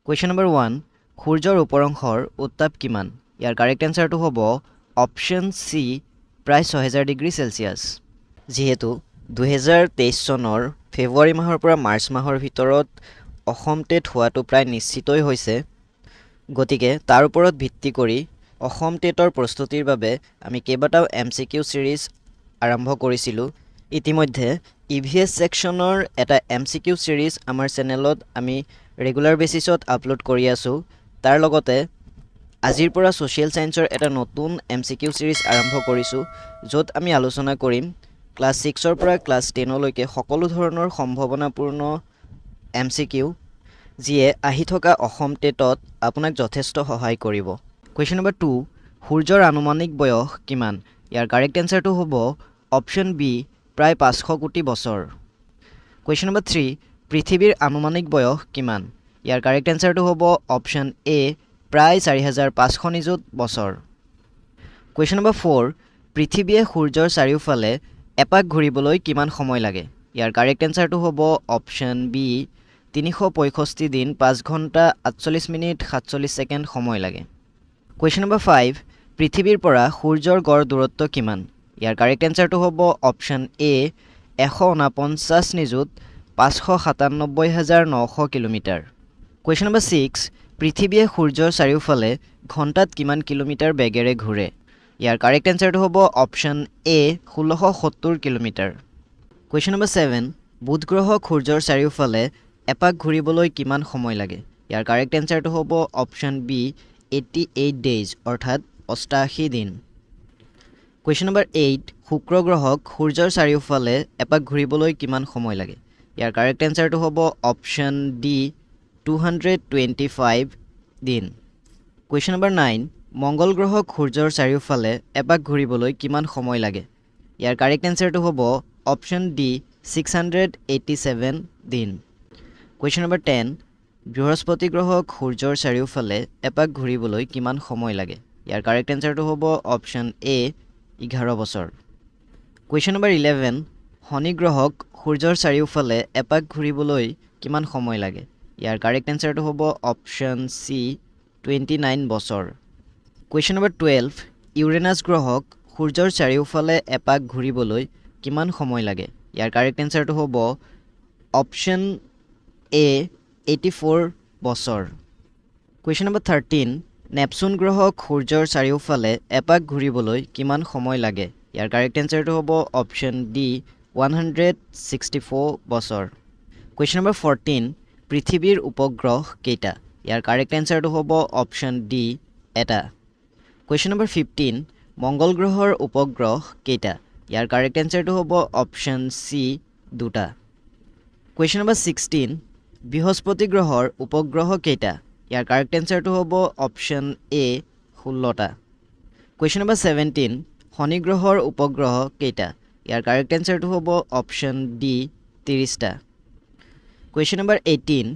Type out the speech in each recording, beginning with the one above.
Question number 1, সূৰ্যৰ ওপৰ অংশৰ উত্তাপ কিমান? ইয়াৰ কাৰেক্ট এনচাৰটো হ'ব অপশ্যন চি, প্ৰায় 6000 ডিগ্ৰী চেলছিয়াছ। যিহেতু 2023 চনৰ ফেব্ৰুৱাৰী মাহৰ পৰা মাৰ্চ মাহৰ ভিতৰত অসম টেট হোৱাটো প্ৰায় নিশ্চিতই হৈছে, গতিকে তাৰ ওপৰত ভিত্তি কৰি অসম টেটৰ প্ৰস্তুতিৰ বাবে আমি কেইবাটাও এমচিকিউ ছিৰিজ আৰম্ভ কৰিছিলোঁ। ইতিমধ্যে ইভিএছ ছেকশ্যনৰ এটা এমচিকিউ ছিৰিজ আমাৰ চেনেলত আমি ৰেগুলাৰ বেচিছত আপলোড কৰি আছোঁ। তাৰ লগতে আজিৰ পৰা ছ'চিয়েল ছায়েন্সৰ এটা নতুন এমচিকিউ ছিৰিজ আৰম্ভ কৰিছোঁ, য'ত আমি আলোচনা কৰিম ক্লাছ 6ৰ পৰা ক্লাছ 10লৈকে সকলো ধৰণৰ সম্ভাৱনাপূৰ্ণ এমচিকিউ, যিয়ে আহি থকা অসম টেটত আপোনাক যথেষ্ট সহায় কৰিব। কুৱেশ্যন নম্বৰ 2, সূৰ্যৰ আনুমানিক বয়স কিমান? ইয়াৰ কাৰেক্ট এনচাৰটো হ'ব অপশ্যন বি, প্ৰায় 500 কোটি বছৰ। কুৱেশ্যন নম্বৰ 3, পৃথিৱীৰ আনুমানিক বয়স কিমান? ইয়াৰ কাৰেক্ট এনচাৰটো হ'ব অপশ্যন এ, প্ৰায় 4500 নিযুত বছৰ। কুৱেশ্যন নম্বৰ 4, পৃথিৱীয়ে সূৰ্যৰ চাৰিওফালে এপাক ঘূৰিবলৈ কিমান সময় লাগে? ইয়াৰ কাৰেক্ট এনচাৰটো হ'ব অপশ্যন বি, 365 দিন 5 ঘণ্টা 48 মিনিট 47 ছেকেণ্ড সময় লাগে। কুৱেশ্যন নম্বৰ 5, পৃথিৱীৰ পৰা সূৰ্যৰ গড় দূৰত্ব কিমান? ইয়াৰ কাৰেক্ট এনচাৰটো হ'ব অপশ্যন এ, 149 নিযুত 597 হাজাৰ 900 কিলোমিটাৰ। কুৱেশ্যন নম্বৰ 6, পৃথিৱীয়ে সূৰ্যৰ চাৰিওফালে ঘণ্টাত কিমান কিলোমিটাৰ বেগেৰে ঘূৰে? ইয়াৰ কাৰেক্ট এনচাৰটো হ'ব অপশ্যন এ, 1670 কিলোমিটাৰ। কুৱেশ্যন নম্বৰ 7, বুধ গ্ৰহক সূৰ্যৰ চাৰিওফালে এপাক ঘূৰিবলৈ কিমান সময় লাগে? ইয়াৰ কাৰেক্ট এনচাৰটো হ'ব অপশ্যন বি, 88 ডেইজ, অৰ্থাৎ 88 দিন। কুৱেশ্যন নম্বৰ 8, শুক্ৰ গ্ৰহক সূৰ্যৰ চাৰিওফালে এপাক ঘূৰিবলৈ কিমান সময় লাগে? ইয়াৰ কাৰেক্ট এনচাৰটো হ'ব অপশ্যন ডি, 225 দিন। কুৱেশ্যন নম্বৰ 9, মংগল গ্ৰহক সূৰ্যৰ চাৰিওফালে এপাক ঘূৰিবলৈ কিমান সময় লাগে? ইয়াৰ কাৰেক্ট এনচাৰটো হ'ব অপশ্যন ডি, 687 দিন। কুৱেশ্যন নম্বৰ 10, বৃহস্পতি গ্ৰহক সূৰ্যৰ চাৰিওফালে এপাক ঘূৰিবলৈ কিমান সময় লাগে? ইয়াৰ কাৰেক্ট এনচাৰটো হ'ব অপশ্যন এ, 11 বছৰ। কুৱেশ্যন নম্বৰ 11, শনি গ্ৰহক সূৰ্যৰ চাৰিওফালে এপাক ঘূৰিবলৈ কিমান সময় লাগে? ইয়াৰ কাৰেক্ট এনচাৰটো হ'ব অপশ্যন চি, 29 বছৰ। কুৱেশ্যন নম্বৰ 12, ইউৰেনাছ গ্ৰহক সূৰ্যৰ চাৰিওফালে এপাক ঘূৰিবলৈ কিমান সময় লাগে? ইয়াৰ কাৰেক্ট এনচাৰটো হ'ব অপশ্যন এ, 84 বছৰ। কুৱেশ্যন নম্বৰ 13, নেপচুন গ্ৰহক সূৰ্যৰ চাৰিওফালে এপাক ঘূৰিবলৈ কিমান সময় লাগে? ইয়াৰ কাৰেক্ট এনচাৰটো হ'ব অপশ্যন ডি, 164 বছৰ। কুৱেশ্যন নম্বৰ 14, পৃথিৱীৰ উপগ্ৰহ কেইটা? ইয়াৰ কাৰেক্ট এনচাৰটো হ'ব অপশ্যন ডি, এটা। কুৱেশ্যন নম্বৰ 15, মংগল গ্ৰহৰ উপগ্ৰহ কেইটা? ইয়াৰ কাৰেক্ট এনচাৰটো হ'ব অপশ্যন চি, দুটা। কুৱেশ্যন নম্বৰ 16, বৃহস্পতি গ্ৰহৰ উপগ্ৰহ কেইটা? ইয়াৰ কাৰেক্ট এনচাৰটো হ'ব অপশ্যন এ, 16টা। কুৱেশ্যন নম্বৰ 17, শনি গ্ৰহৰ উপগ্ৰহ কেইটা? ইয়াৰ কাৰেক্ট এনচাৰটো হ'ব অপশ্যন ডি, 30টা। কুৱেশ্যন নম্বৰ 18,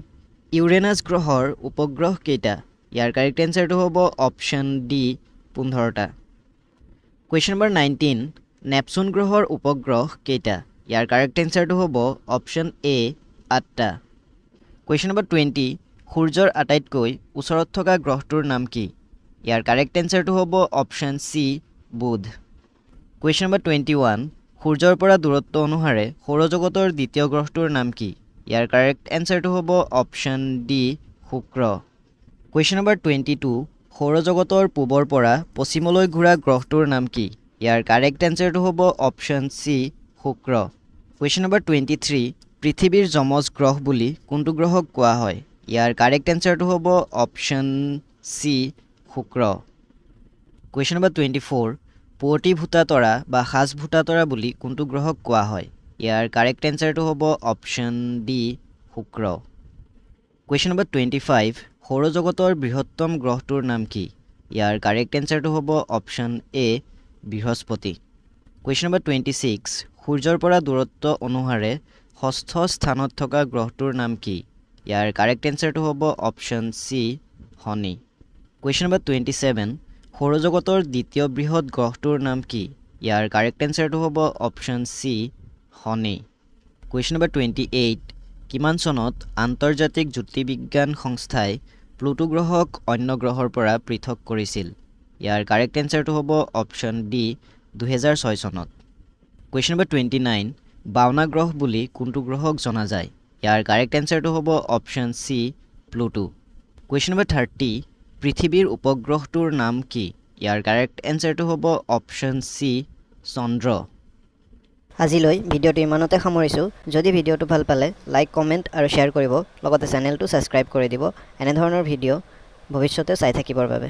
ইউৰেনাছ গ্ৰহৰ উপগ্ৰহ কেইটা? ইয়াৰ কাৰেক্ট এনচাৰটো হ'ব অপশ্যন ডি, 15টা। কুৱেশ্যন নম্বৰ 19, নেপচুন গ্ৰহৰ উপগ্ৰহ কেইটা? ইয়াৰ কাৰেক্ট এনচাৰটো হ'ব অপশ্যন এ, আঠটা। কুৱেশ্যন নম্বৰ 20, সূৰ্যৰ আটাইতকৈ ওচৰত থকা গ্ৰহটোৰ নাম কি? ইয়াৰ কাৰেক্ট এনচাৰটো হ'ব অপশ্যন চি, বুধ। কুৱেশ্যন নম্বৰ 21, সূৰ্যৰ পৰা দূৰত্ব অনুসাৰে সৌৰজগতৰ দ্বিতীয় গ্ৰহটোৰ নাম কি? ইয়াৰ কাৰেক্ট এনচাৰটো হ'ব অপশ্যন ডি, শুক্ৰ। কুৱেশ্যন নম্বৰ 22, সৌৰজগতৰ পূবৰ পৰা পশ্চিমলৈ ঘূৰা গ্ৰহটোৰ নাম কি? ইয়াৰ কাৰেক্ট এনচাৰটো হ'ব অপশ্যন চি, শুক্ৰ। কুৱেশ্যন নম্বৰ 23, পৃথিৱীৰ যমজ গ্ৰহ বুলি কোনটো গ্ৰহক কোৱা হয়? ইয়াৰ কাৰেক্ট এনচাৰটো হ'ব অপশ্যন চি, শুক্ৰ। কুৱেশ্যন নম্বৰ 24, পুৱতি ভোটা তৰা বা সাজ ভোটা তৰা বুলি কোনটো গ্ৰহক কোৱা হয়? ইয়াৰ কাৰেক্ট এনচাৰটো হ'ব অপশ্যন ডি, শুক্ৰ। কুৱেশ্যন নম্বৰ 25, সৌৰজগতৰ বৃহত্তম গ্ৰহটোৰ নাম কি? ইয়াৰ কাৰেক্ট এনচাৰটো হ'ব অপশ্যন এ, বৃহস্পতি। কুৱেশ্যন নম্বৰ 26, সূৰ্যৰ পৰা দূৰত্ব অনুসাৰে ষষ্ঠ স্থানত থকা গ্ৰহটোৰ নাম কি? ইয়াৰ কাৰেক্ট এনচাৰটো হ'ব অপশ্যন চি, শনি। কুৱেশ্যন নম্বৰ 27, সৌৰজগতৰ দ্বিতীয় বৃহৎ গ্ৰহটোৰ নাম কি? ইয়াৰ কাৰেক্ট এনচাৰটো হ'ব অপশ্যন চি, শনি। কুৱেশ্যন নম্বৰ 28, কিমান চনত আন্তৰ্জাতিক জ্যোতিৰ্বিজ্ঞান সংস্থাই প্লুটো গ্ৰহক অন্য গ্ৰহৰ পৰা পৃথক কৰিছিল? ইয়াৰ কাৰেক্ট এনচাৰটো হ'ব অপশ্যন ডি, 2006 চনত। কুৱেশ্যন নম্বৰ 29, বাওনা গ্ৰহ বুলি কোনটো গ্ৰহক জনা যায়? ইয়াৰ কাৰেক্ট এনচাৰটো হ'ব option C, Pluto. Question number 30, পৃথিৱীৰ উপগ্ৰহটোৰ নাম কি? ইয়াৰ কাৰেক্ট এনচাৰটো হ'ব অপশ্যন চি, চন্দ্ৰ। আজিলৈ ভিডিঅ'টো ইমানতে সামৰিছোঁ। যদি ভিডিঅ'টো ভাল পালে লাইক, কমেণ্ট আৰু শ্বেয়াৰ কৰিব, লগতে চেনেলটো ছাবস্ক্ৰাইব কৰি দিব এনেধৰণৰ ভিডিঅ' ভৱিষ্যতে চাই থাকিবৰ বাবে।